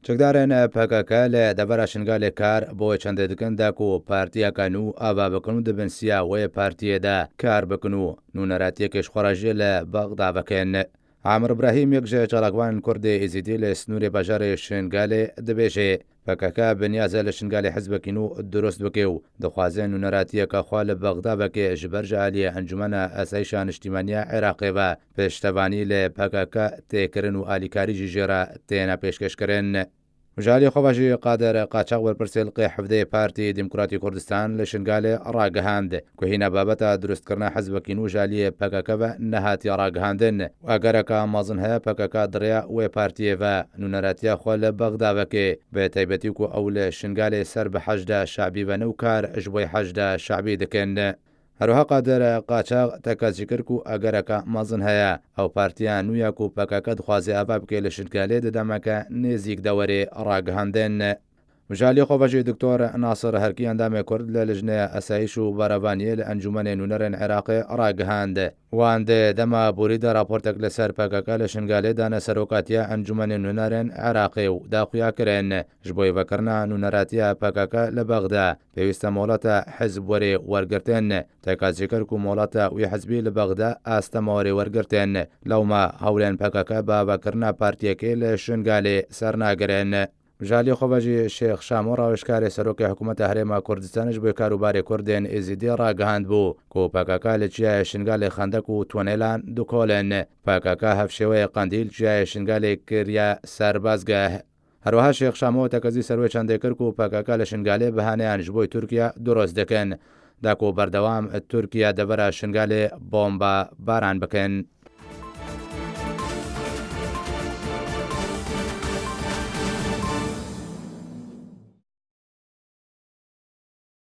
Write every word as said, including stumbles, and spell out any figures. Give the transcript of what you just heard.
Çekdarên P K K li devera Şingalê kar bo wê çendê dikin da ku partiyeke nû ava bikin û di bin siya wê partiyê de kar bikin û nûneratiyekê ji xwe re jî li Bexda vekin. Amir Ibrahîm, yek ji çalakvanên Kurd ê Êzîdî li sînorê bajarê Şingalê, dibêje, P K K bi niyaz e li Şingalê hizbekî nû dirust bike û dixwaze nûneratiyeke xwe li Bexda veke ji ber ji aliyê Encûmena Asayîşa Niştîmaniya Iraqê ve piştevanî li P K K tê kirin û alîkarî jî jê re têne pêşkêşkirin. Ji alî xwe ve jî Qadir Qaçax, berpirsê hilqê hevdeyê Partî Demokratî Kurdistan li Şingalê ragihand ku hîna babeta dirustkirina hizbekî nû ji aliyê P K K ve nehatiye ragihandin û egereka mezin heye P K K di rêya wê partiyê ve nûneratiya xwe li Bexda veke, bi taybetî ku ew li Şingalê ser bi Heşda Şabî ve ne û kar ji bo Heşda Şabî dikin. Herwiha Qadir Qaçax tekez jî kir ku egereka mezin heye, ew partiya nû ya ku P K K dixwaze ava bike li Şingalê di demeke nêzîk de were ragihandin. Ji alî xwe ve jî Doktor Nasir Herkî, endamê Kurd li Lijneya Asayîş û Berevaniyê li Encûmenê Nûnerên Iraqê ragihand. Wan di dema borî de raportek li ser P K K li Şingalê dane serokatiya Encûmenê Nûnerên Iraqê û da xuya kirin, ji bo yê vekirina nûneratiya P K K li Bexda pêwîst e molata hizb were wergirtin. Tekez jî kir ku molata wî hizbî li Bexda astema were wergirtin. Lewma hewlên P K K bi avakirina partiyekê li Şingalê ser nagirin. Ji alî xwe ve jî Şêx Şamo, rawêjkarê serokê hikûmeta Herêma Kurdistanê ji bo karûbarê Kurdên Êzîdî, ragihand bû ku P K K li Çiyayê Şingalê xendek û tunêlan dikolin. P K K hevşêweyê Qendîl Çiyayê Şingalê kiriye serbazgeh. Herwiha Şêx Şamo tekezî ser wê çendê kir ku P K K li Şingalê bihaneyan ji bo Tirkiye dirust dikin, da ku berdewam Tirkiye devera Şingalê bomba baran bikin.